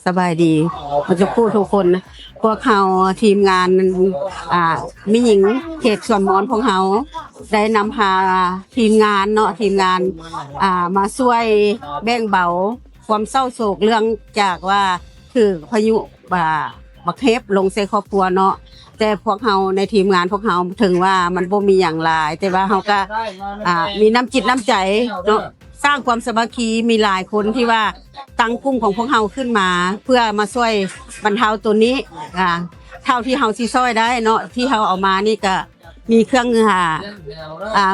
ສະບາຍດີໝົດທຸກຜູ້ທຸກຄົນ. ພວກເຮົາທີມງານ ອ່າ ແມ່ຍິງເຂດສວນມອນພວກເຮົາ ໄດ້ນຳພາທີມງານເນາະ ທີມງານ ອ່າ ມາຊ່ວຍແບ່ງເບົາຄວາມເສົ້າໂສກ ເນື່ອງຈາກວ່າຖືກພາຍຸ ອ່າ ບັກເຫັບລົງໃສ່ຄອບຄົວເນາະ. ແຕ່ພວກເຮົາໃນທີມງານພວກເຮົາ ເຖິງວ່າມັນບໍ່ມີຫຍັງຫຼາຍ ແຕ່ວ່າເຮົາກະ ອ່າ ມີນ້ຳຈິດນ້ຳໃຈເນາະ ສ້າງຄວາມສາມັກຄີ. ມີຫຼາຍຄົນທີ່ວ່າຕັ້ງກຸ່ມຂອງພວກເຮົາຂຶ້ນມາ ເພື່ອມາຊ່ວຍບັນເທົາໂຕນີ້ ອ່າ ເທົ່າທີ່ເຮົາຊິຊ່ອຍໄດ້ເນາະ. ທີ່ເຮົາເອົາມານີ້ກະມີເຄື່ອງ ອ່າ ອ່າ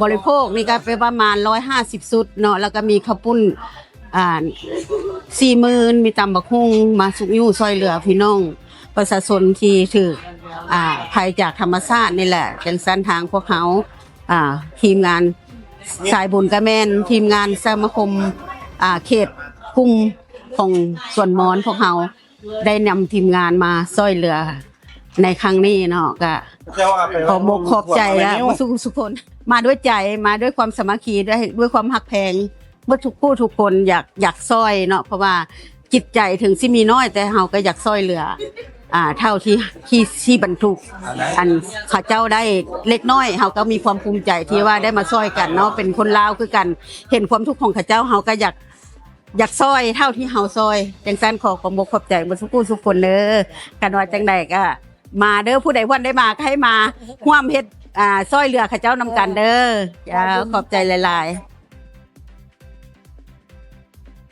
ບໍລິໂພກນີ້ກະໄປປະມານຮ້ອຍຫ້າສິບຊຸດເນາະ ແລ້ວກະມີເຂົ້າປຸ້ນ ອ່າ ສີ່ໝື່ນ ມີຕຳບັກຫຸ່ງ ມາຊຸກຍູ້ຊ່ອຍເຫຼືອພີ່ນ້ອງປະຊາຊົນທີ່ຖືກ ອ່າ ໄພຈາກທຳມະຊາດນີ້ແຫຼະ. ຈັ່ງຊັ້ນທາງພວກເຮົາ ອ່າ ທີມງານສາຍບຸນກະແມ່ນ ທີມງານສະມາຄົມ ອ່າ ເຂດກຸ່ມຂອງສວນມອນພວກເຮົາ ໄດ້ນຳທີມງານມາຊ່ອຍເຫຼືອໃນຄັ້ງນີ້ເນາະ. ກະຂອບອົກຂອບໃຈ ແລະ ໝົດທຸກໆຄົນ ມາດ້ວຍໃຈ ມາດ້ວຍຄວາມສາມັກຄີ ດ້ວຍ ດ້ວຍຄວາມຮັກແພງ ໝົດທຸກຜູ້ທຸກຄົນ ຢາກ ຢາກຊ່ອຍເນາະ ເພາະວ່າຈິດໃຈເຖິງຊິມີນ້ອຍ ແຕ່ເຮົາກະຢາກຊ່ອຍເຫຼືອ ອ່າ ເທົ່າທີ່ ທີ່ ທີ່ບັນທຸກ ອັນເຂົາເຈົ້າໄດ້ເລັກນ້ອຍ ເຮົາກະມີຄວາມພູມໃຈທີ່ວ່າໄດ້ມາຊ່ອຍກັນເນາະ. ເປັນຄົນລາວຄືກັນ ເຫັນຄວາມທຸກຂອງເຂົາເຈົ້າ ເຮົາກະຢາກ ຢາກຊ່ອຍເທົ່າທີ່ເຮົາຊ່ອຍ. ຈັ່ງຊັ້ນ ຂໍຂອບອົກຂອບໃຈໝົດທຸກຜູ້ທຸກຄົນເດີ. ຄັນວ່າຈັ່ງໃດກະມາເດີ ຜູ້ໃດບໍ່ໄດ້ມາກະໃຫ້ມາຮ່ວມເຮັດ ອ່າ ຊ່ອຍເຫຼືອເຂົາເຈົ້ານຳກັນເດີ. ເຈົ້າ ຂອບໃຈຫຼາຍໆ.